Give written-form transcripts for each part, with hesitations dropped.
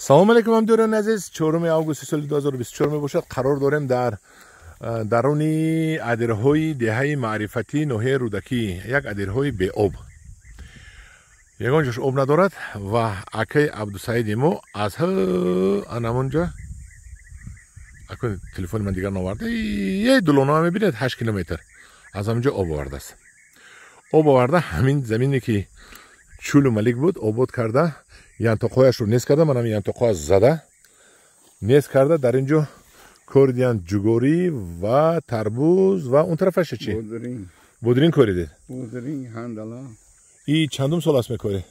Салом алейкум, ҳамдиёрони азиз. 4 августи соли 2024 мебошад. Қарор дорем дар даруни адирҳои деҳаи Маърифатӣ, ноҳияи Рӯдакӣ. Як адирҳои беоб, ягон ҷош об надорад ва акаи Абдусаиди мо аз анамонҷа, акун телефони ман дигар наварда, е дулоноа мебинед, 8 километр аз ҳаминҷо об овардааст. Об оварда, ҳамин замине ки чӯлу малик буд, обод карда, янтоқҳояшро нест карда, манам янтоқҳоя зада нест карда. Дар ин ҷо коридиянд ҷугорӣ ва тарбуз ва он тарафаша чи? Бодринг коридед. И чандум сол аст мекоред?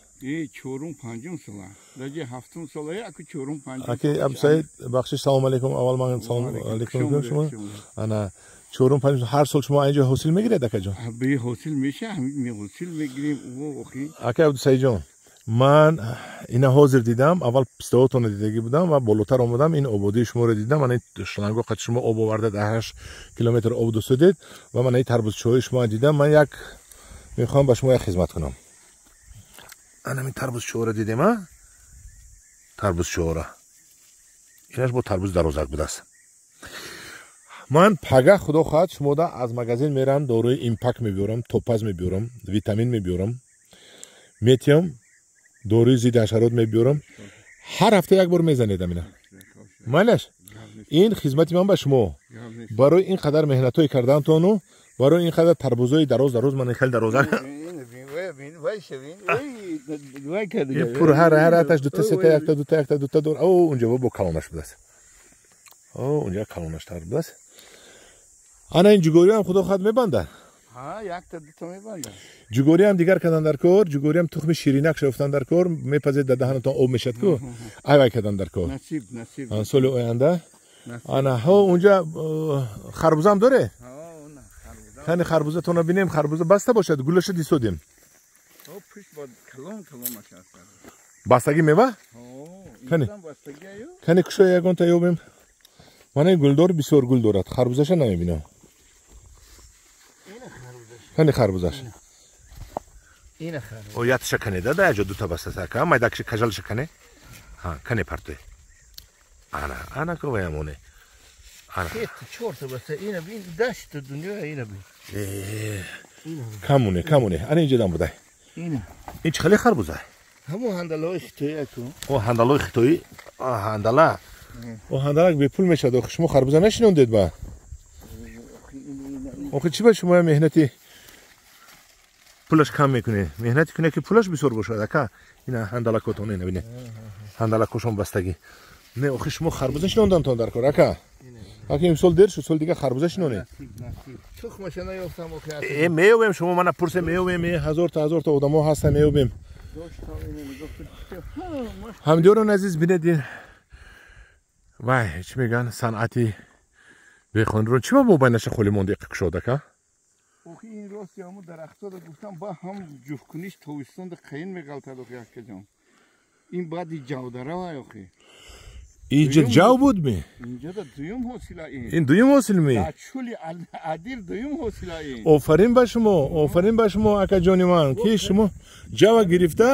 Чорум, панҷум сола, даҷи ҳафтум сола, аку чорум, панҷум. Аки Абдусаид, бахшиш, салом алейкум. Аввал ман салом алейкум шумо. Ана чорум, панҷум, ҳар сол шумо инҷо ҳосил мегиред, акаҷон? Ҳосил меша, ҳосил мегирем. Ака Абдусаидҷон, ман ина ҳозир дидам, аввал пистаотонро дидагӣ будам ва болотар омадам, ин ободии шуморо дидам. Ман ин шланго қати шумо об оварда, дар 8 километр об дусудед ва ман ин тарбузчои шумо дидам. Ман як мехоҳам ба шумо як хизмат кунам. Анамин тарбузчоро дидем, а тарбузчоро инаш бо тарбуз дарозак будааст. Ман пага, худо хоҳад, шумода аз магазин мерам, дорои Импак мебиёрам, Топаз мебиёрам, витамин мебиёрам, метиям, доруи зидди ҳашарот мебиёрам. Ҳар ҳафта як бор мезанед амина. Майлаш, ин хизмати ман ба шумо барои ин қадар меҳнатҳое кардаантону барои ин қадар тарбузои дароз дароз. Ман хеле дарозак пур, ҳар аташ дута, сета, якта, дута, якта, дута дор. О, унҷа бо калонаш будааст, о, унҷа калонаштар будааст. Ана ин ҷугориам, худо хоҳад, мебандад. Ҷугориам дигар кардан дар кор, ҷугориам тухми ширинак шофтан дар кор, мепазед, дар даҳанатон об мешад ку, айвай кардан дар кор соли оянда. Ана ҳо, унҷа харбузам доре? Кани харбузатонро бинем. Харбуза баста бошад, гулаша дисодем. Бастагӣ мева? Кани кушоя, ягонта ёбем. Мана гулдор, бисёр гул дорад, харбузаша намебинам. Кани харбузаш? О, ятша кане да, яҷо дута баста ака, майдакши кажалша кане. Ҳа, кане партои. Ана, ана коваямоне. Ана. Чорта баста, ина бин, дашт дунё, ина бин. Камоне, камоне. Ана инҷа дам будай. Ина. Ин чӣ хеле харбуза? Ҳамон ҳандалаҳои хитоӣ аку. О, ҳандалаҳои хитоӣ? А, ҳандала. О, ҳандалак бепул мешавад. Охи шумо харбуза нашинондед ба? Охи чӣ ба шумо меҳнати пулаш кам мекунед? Меҳнати кунед, ки пулаш бисёр бошад, ака. Ина ҳандалакотон, ина бинед, ҳандалакошон бастагӣ. Не, охи шумо харбуза шинондантон дар кор, ака. Ака, имсол дер шуд, соли дигар харбуза шинонед. Э, меёбем, шумо мана пурсе, меёбем, ҳазорта ҳазорта одамо ҳастан, меёбем. Ҳамдиёрон азиз, бинед, ин вай чӣ мегӯянд, санъати бехониро чӣ ба мобайнаша холӣ монда, иқа кушод, ака? Охи ин рости ҳамун дарахторо гуфтам, ба ҳам ҷуфткуниш тобистонда қайин меғалтад. Охи, акаҷон, ин баъди ҷавдара вай, охи. Инҷа ҷав буд ми? Инҷода дуюм ҳосила ин. Ин дуюм ҳосил ми? Дар чӯли адир дуюм ҳосила ин. Офарин ба шумо, офарин ба шумо, акаҷони ман, ки шумо ҷава гирифта?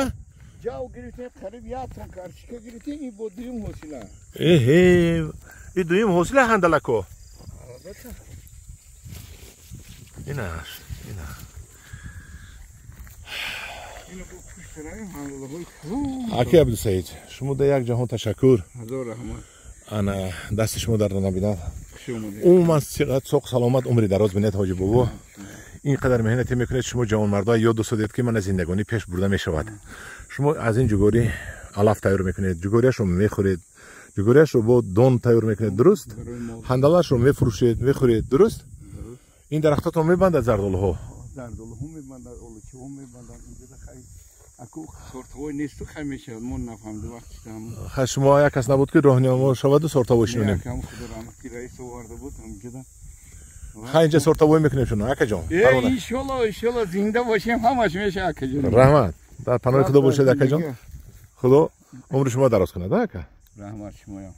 Ҷав гирифта, қариб як тон карчика гирифта, ин бо дуюм ҳосила. Эҳе, ин дуюм ҳосила ҳандалако. Албатта. Инаш, ина. Аки Абдусаид, шумо да як ҷаҳон ташаккур. Ана дасти шумо дард набинад. Умуман сиҳат, соқ, саломат, умри дароз бинед, ҳоҷи бобо. Ин қадар меҳнате мекунед шумо, ҷавонмардоа ёд досодед, ки мана зиндагонӣ пеш бурда мешавад. Шумо аз ин ҷугорӣ алаф тайёр мекунед, ҷугориашро мехӯред, ҷугориашро бо дон тайёр мекунед, дуруст? Ҳандалаашро мефурӯшед, мехӯред, дуруст? Ин дарахтотон мебандад зардолуҳо? Зардолуҳо мебандад, олучаҳо мебандад. Инҷода хай аку сортовой несту, хай мешавад, мо нафаҳмида вақтишам. Хай, шумо як кас набуд, ки роҳнамо шаваду сортовой шинонем. Якам, худо раҳмати, раис оварда буд ҳамҷода. Хай, инҷа сортовой мекунем шуно, акаҷон. Э, иншолло, иншолло, зинда бошем, ҳамаш меша, акаҷон. Раҳмат. Дар паноҳи худо бошед, акаҷон. Худо умри шумо дароз кунад, ака. Раҳмат шумоям.